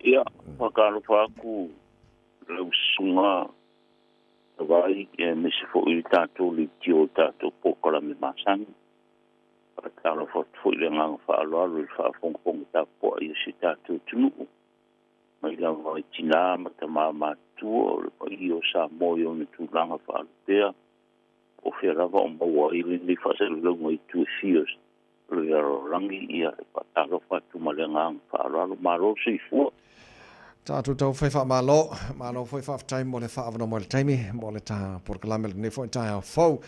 Ia, faatalofa atu lau susuga Tavai aemaise foi le tatou leitio o le tatou polokalame masani. Faatalofa atu foi i le agaga faaaloalo i le faafogafoga tapuai a si o tatou atunuu, mai lava i tina ma tama matutua o le paia o Samoa i ona tulaga faalupea, po o fea lava o maua ai lenei faasalalauga i itu e fia o le lalolagi. Ia, e faatalofa atu ma le agaga faaaloalo. Malo le soifua. Tatou taumafai faamalo, malo foi faafetai mo le faaavanoa mai o le taimi mo le ta polokalame lenei foi taeao fou.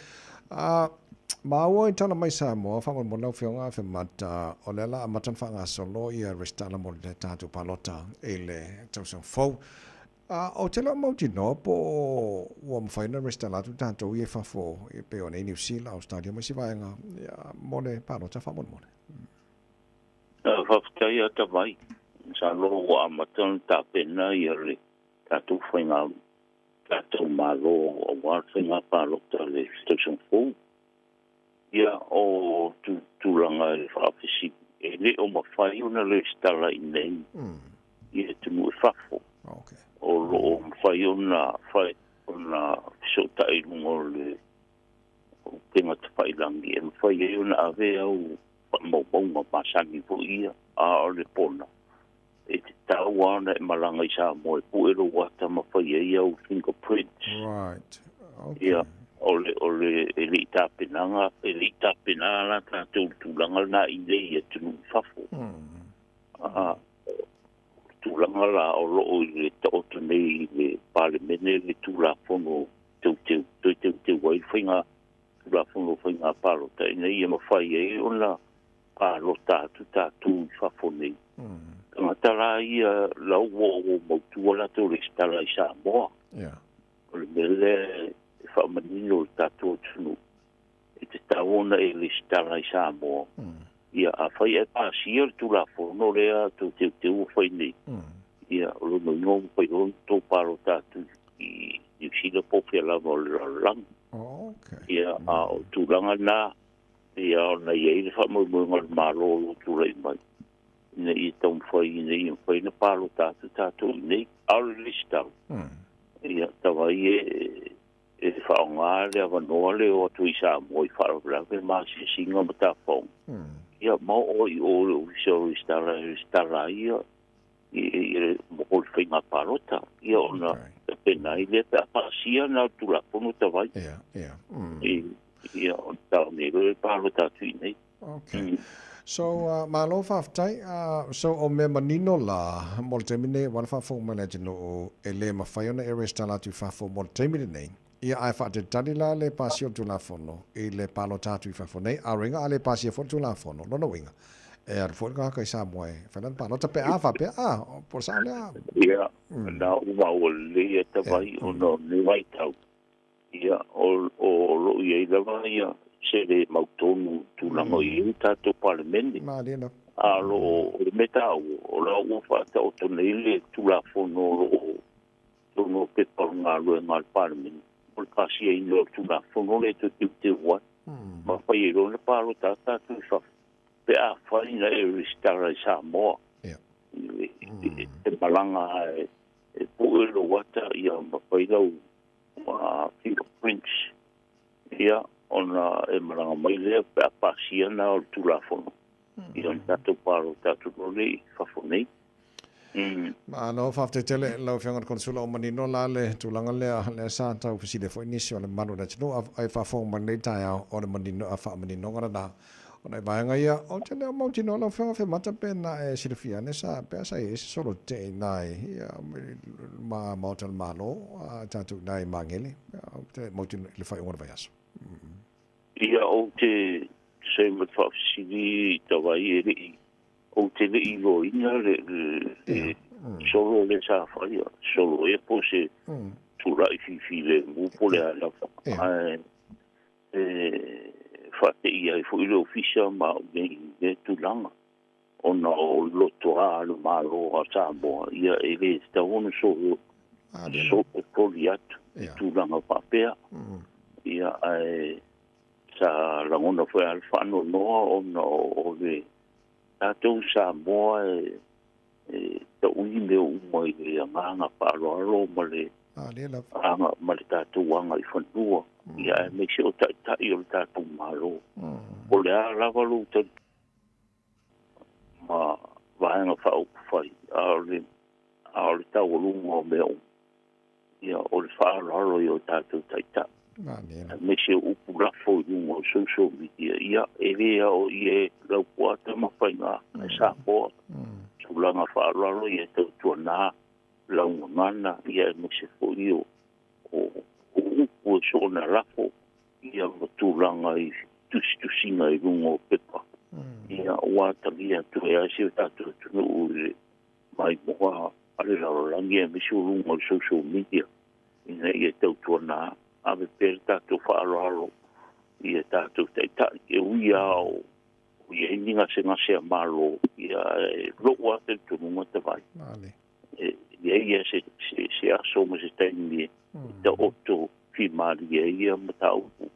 Maua i tala mai Samoa, faamolemole lau Afioga Afemata, o lea la amata ona faagasolo ia resitala mo le tatou palota i le tausaga fou. Ou te le o mautinoa po o ua mafai ona resitala atu tatou ia i fafo e pei o nei Niu Sila, Australia ma isi vaega mo le palota faamolemole. Faafetai lava Tavai. Masalo ua amata ona tapena ia le tatou faiga tatou Malo aua le faiga palota i le tausaga fou. Ia, o tulaga i le faafesili, e le o mafai ona resitala i inei i atunuu i fafo. O lo o mafai ona fai ona fesootai i luga o le upega tafailagi e mafai ai ona ave au faamaumauga masani foi ia, a o le pona e tatau lava ona e malaga i Samoa e pue lou ata ma fai ai au fingerprints. Right. Okay. Ia, o le e le i tapenaga, e le i tapena la tatou i le tulaga lena i inei i atunuu i fafo. A, o le tulaga la o lo o i le taoto nei i le Palemene le Tulafono teuteu, toe teuteu ai le faiga Tulafono o Faiga Palota ina ia mafai ai ona palota atu tatou i fafo nei. Tagata la ia la ua o mautu a latou resitala i Samoa. O le mea lea e faamanino i le tatou atunuu, e tatau ona e resitala i Samoa. Ia, afai ae pasia le Tulafono lea toe teuteu ua fai nei, ia, o lona uiga ua mafai loa ona outou palota atu i Niu Sila po o fea lava o le lalolagi. Ia, a o le tulaga lena, ia ona i ai le faamoemoega o le Malo o lo o tulai mai, ina ia taumafai ina ia mafai ona palota atu tatou i inei. A o le resitala, ia, tavai e faaaoga le avanoa lea e o atu i Samoa i faalavelave ma asiasiga ma tafaoga, ia ma oo i o i le Ofisa o Resitala e resitala ai ia mo le faiga palota. Ia ona tapena ai lea pe a pasia na o le Tulafono tavai. Ia ona tau nei loa e palota atu i inei. Okay. So, malo faafetai. So, o mea manino la, mo le taimi nei, aua le faafofoga mai le atunuu, e le mafai ona e resitala atu i fafo mo le taimi lenei. Ia, ae faatalitali la le pasia o le Tulafono i le palota atu i fafo nei. A uiga, a le pasia foi le Tulafono, lona uiga, e alu foi le tagata i Samoa e fai lana palota pe a faapea, a, po o le sao lea? Ia, na ou maua lelei ata mai ona o lenei vaitau, ia, o lo o i ai lava ia se le mautonu i tulaga o i ai le tatou Palemene. Malie lava. A o lo o, o le mea taua, o la ua faataoto nei le Tulafono o lo o totonu o pepa o le galuega a le Palemene, o le pasiaina o le Tulafono lea e toe teuteu ai, ma fai ai loa ona palota atu tatou i fafo, pe afai na e resitala i Samoa. E malaga e pue lou ata ia ma fai lau fingerprints, ia, ona e malaga mai lea pe a pasia na o le Tulafono, ia ona tatou palota atu loa lea i fafo nei. Malo, faafetai tele lau Afioga i le Konesula, ua manino la le tulaga lea, lea sa tau fesili ai foi nisi o le mamalu o le atunuu ai faafofoga mai lenei taeao, o le manino, a faamaninoga lena o nai vaega ia. Ou te le o mautinoa lau Afioga Femata pe na e silafia ane sa pe a sa i ai se solo tetee i ina i ma Maota o le Malo a tatou i ina i Magele, ou te le mautinoa i le faaiuga o le vaiaso. Ia, ou te tusa ai ma le faafesili i Tavai e le i Ou te le i iloaina le solo lea sa faia, solo ea po o se tulai fifilemu po o le a lava, ae e faateia ai foi le Ofisa ma au nei i lea tulaga, ona o le lotoa a le Malo a Samoa, ia e le tatau ona soopoli atu i tulaga faapea. Ia, ae sa lagona foi lava le faanoanoa ona o le tatou Samoa E taui mea uma i le agaga faaaloalo ma le aga ma le tatou aga i fanua, ia aemaise o taitai o le tatou Malo. O le a lava lou tali ma vaega faaupufai, a o le taualuga o mea uma, ia o le faaaloalo i o tatou taitai, aemaise o upu lafo i luga o social media. Ia e lē ao ia Laupua Tamafaiga e Samoa tulaga faaaloalo ia tautuanā laugagana, ia aemaise foi o upu e soona lafo, ia ma tulaga i tusitusiga i luga o pepa, ia ua atagia atu ai ai se o tatou atunuu i le maimoa a le lalolagi, aemaise o luga o le social media, ina ia tautuanā ave pea le tatou faaaloalo ia tatou taitai, e ui a o i ai ni gasegase a Malo. Ia e lou a talitonuga tavai e i ai ia se aso ma se taimi e taoto fimalie ia mataupu,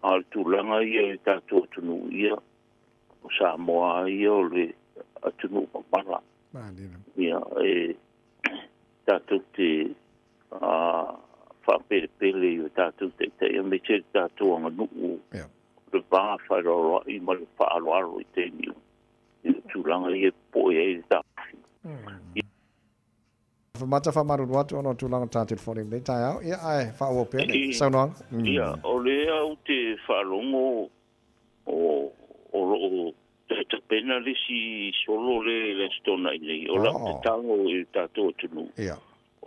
a o le tulaga ia i tatou atunuu ia o Samoa ia o le atunuu mamala. Ia e tatou te faapelepele i o tatou taitai aemaise le tatou aganuu, le va faaaloaloai ma le faaaloalo i taimi i le tulaga ia popoe ai le taofi. Mata faamalulu atu ona o tulaga ta telefoni i lenei taeao, ia ae faaauau pea le saunoaga. Ia, o lea ou te faalogo o loo tapena le isi solo le i le Aso Toonai nei. O lau tatalo i le tatou atunuu,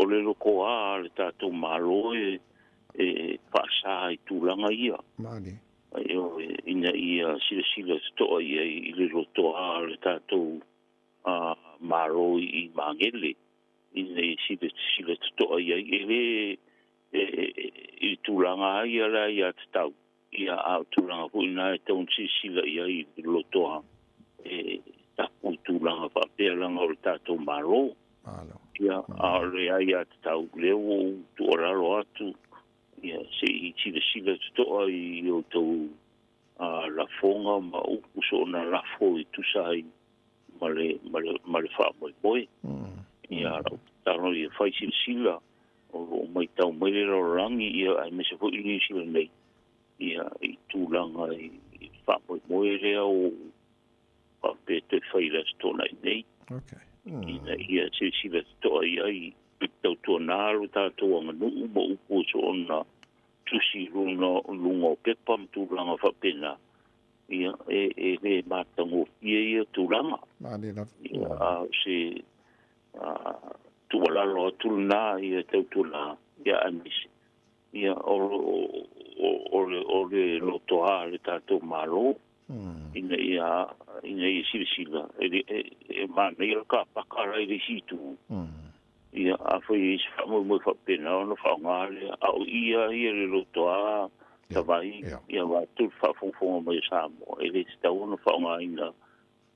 o le lotoā le tatou Malo e faasā i tulaga ia. Ina ia silasila totoa i ai i le lotoā le tatou Malo i Magele, ina ia silasila totoa i ai e le i tulaga ia la ia tatau ia, a o tulaga foi na e tau silasila i ai i le lotoa e tapu i tulaga faapea laga o le tatou Malo. Ia, a o le ai tatau lea ua ou tuualalo atu, ia se i silasila totoa i outou lafoga ma upu soona lafo i tusa ai ma le faamoemoe. Ia lau tatalo ia fai silasila o loo maitau mai le lalolagi, ia aemaise foi Niu Sila nei, ia i tulaga i faamoemoe lea o faapea toe fai i le Aso Toonai nei, ina ia silasila totoa i ai, tautuanā lo tatou aganuu ma upu soona tusi luga o pepa ma tulaga faapena. Ia e le matagofie ia tulaga. Ia a o se tuualalo atu lena, ia tautuanā, ia aemaise ia o le lotoā le tatou Malo, ina ia silasila e manaia le kapaka la i le isi itu. Ia afai i se faamoemoe faapena ona faaaoga lea, a o ia ia le lotoā tavai ia vaatu le faafogafoga mai o Samoa, e le tatau ona faaaogaina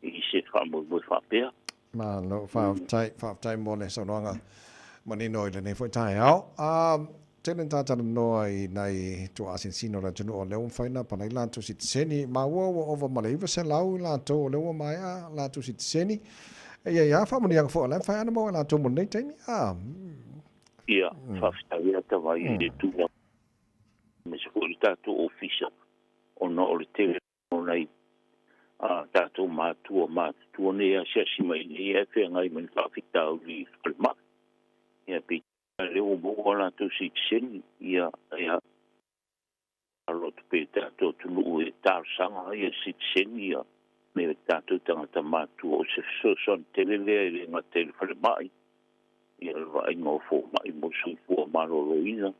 i se faamoemoe faapea. Malo, faafetai, faafetai mo le saunoaga manino i lenei foi taeao. Tele na tatalanoa i nai tuaasinasina o le atunuu o lea ua mafai ona palai latou sitiseni, ma ua ova ma le 900 i latou o lea ua maea latou sitiseni. Ia ia faamanuiaga foi o la e mafai ona maua e latou mo lenei taimi. Ia, faafetai ia tavai i le tulaga aemaise foi le tatou ofisa, ona o le tele o nai tatou matua matutua nei asiasi mai nei e feagai ma ni faafitauli i falemai. Ia peitai lea ua maua latou sitiseni, ia ia alo atu pea i tatou atunuu e talosaga ia sitiseni ia me tatou tagata matua, o se fesoasoani tele lea e le gata i le falemai, ia le vaaiga o fomai mo le soifua maloloina,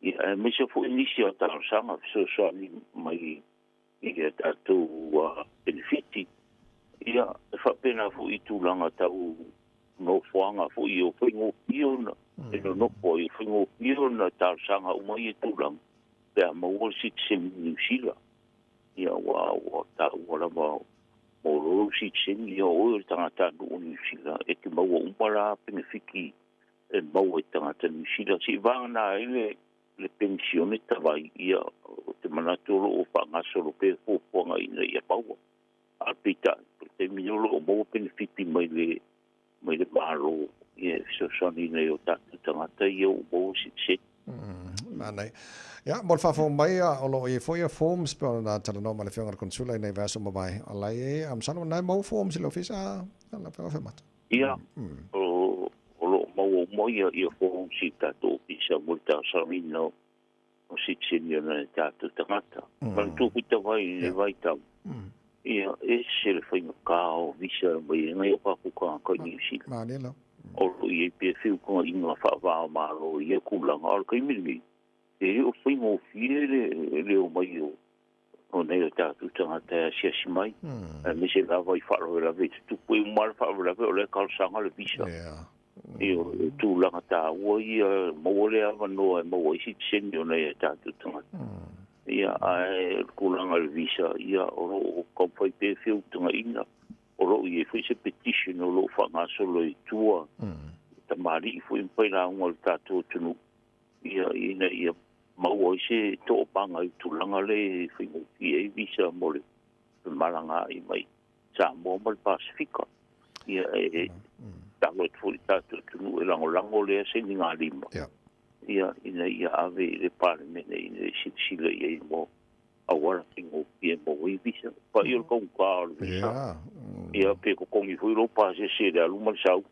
ia aemaise foi nisi o talosaga fesoasoani mai i tatou penefiti. Ia e faapena foi i tulaga tau nofoaga foi o faigofie ona e nonofo ai, faigofie ona talosaga uma ia tulaga pe a maua le sitiseni Niu Sila. Ia ua taua lava mo lou sitiseni, ia o oe o le tagatanuu o Niu Sila, e te maua uma la penefiti e maua i tagata Niu Sila se'i vagana ai le penisione tavai. Ia o te manatu o loo faagasolo pea fuafuaga ina ia maua, a peitai o le taimi o loo maua penefiti mai le mai le Malo ia e fesoasoani i nai o tatou tagata ia ua maua sitiseni. Manaia. Ia, mo le faafofoga mai, o lo o i ai foi ia forms pei ona talanoa ma le Afioga i le Konesula i nai vaiaso ua mavae. O la e i ai, a masalo o lena e maua forms i le Ofisa a le Afioga Afemata. Ia, o lo o maua uma ia forms i le tatou Ofisa mo le talosagaina o sitiseni o nai o tatou tagata. Manatua foi tavai i lenei vaitau, ia, e ese le faigata o visa e aumai ai nai o tatou tagata i Niu Sila. O lo o i ai pea feutanaiga faava-o-Malo i ia tulaga. A o le taimi lenei, e le o faigofie le omai o nai o tatou tagata e asiasi mai, aemaise lava i faalavelave e tutupu. E uma lava le faalavelave o la e talosaga le visa. Ia, o le tulaga taua ia, maua le avanoa e maua ai sitiseni o nai o tatou tagata. Ia, ae o le tulaga i le visa, ia, o lo o taumafai pea feutagaiga. O lo o i ai foi se petition o lo o faagasolo i tua, i tamalii foi ma failauga o le tatou atunuu, ia, ina ia maua ai se toomaga i le tulaga lea e faigofie ai visa mo le femalagaai mai Samoa ma le Pasefika. Ia, e tatalo atu foi i le tatou atunuu e lagolago lea sainigalima, ia, ina ia ave i le Palemene ina ia silasila i ai mo auala faigofie maua ai visa. Paia o le taugata o le visa. Ia, pe totogi foi lou pasese i le alu ma le sau,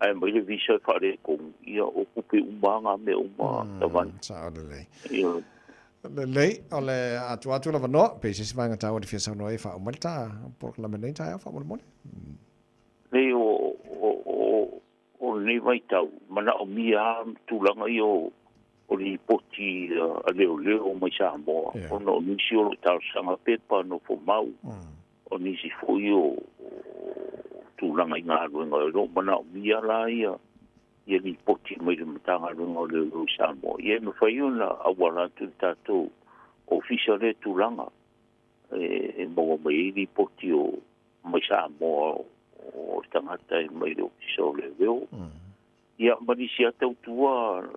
ae aumai le visa e faaletonu, ia, o tupe uma lava na mea uma tavai. Sao lelei. Ia. Lelei, o le a tuu atu le avanoa, pe i se isi vaega taua e te fia saunoa ai e faauma ai le ta polokalame nei taeao faamolemole. Leai, o, o, o, O lenei vaitau, manaomia lava tulaga ia o lipoti a leoleo mai Samoa, ona o nisi o lo o talosaga pepa nofomau, o nisi foi o tulaga i galuega, o lo o manaomia la ia lipoti mai le Matagaluega o Leoleo i Samoa. Ia e mafai ona auala atu i le tatou ofisa lea tulaga e maua mai ai lipoti o mai Samoa o le tagata e mai le Ofisa o Leoleo. Ia, ma nisi lava tautua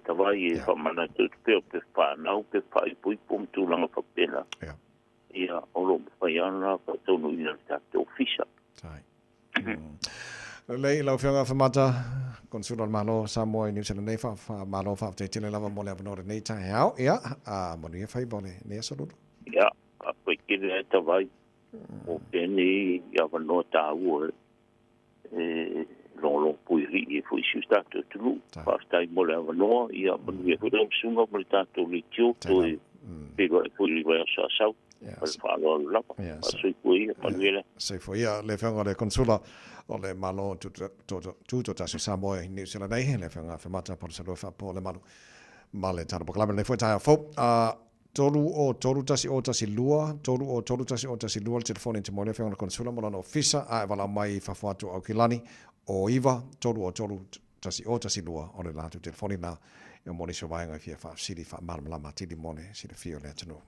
tavai e faamanatu atu pea o pepa fanau, pepa faaipoipo ma tulaga faapena. Ia, o lo o mafai lava ona faataunuuina e le tatou Ofisa. Lelei lau Afioga Afemata, Konesula o le Malo o Samoa i Niu Sila nei, faamalo faafetai tele lava mo le avanoa o lenei taeao. Ia, a manuia faiva o lenei aso Lulu. Ia, faafetai tele lava tavai. O penei i avanoa taua e logologo puialii ai foi i si o tatou atunuu. Faafetai mo le avanoa, ia manuia foi lau susuga ma le tatou leitio, toe feiloai foi i le vaiaso a sau. Ma le faaaloalo lava. Soifua ia, manuia le. Soifua ia le Afioga i le Konesula o le Malo Tutoatasi o Samoa i Niu Sila nei, le Afioga Afemata Palusalua Faapoolemalu ma le tatou polokalame lenei foi taeao fou. 3 o 3 1 o 1 2, 3 o 3 1 o 1 2 le telefoni e te mo le Afioga i le Konesula ma lona ofisa, a e valaau mai i fafo atu o Aukilani, o 9 3 o 3 1 o 1 2 o le latou telefoni na e mo nisi o vaega e fia faafesili faamalamalama atili mo le silafia o le atunuu.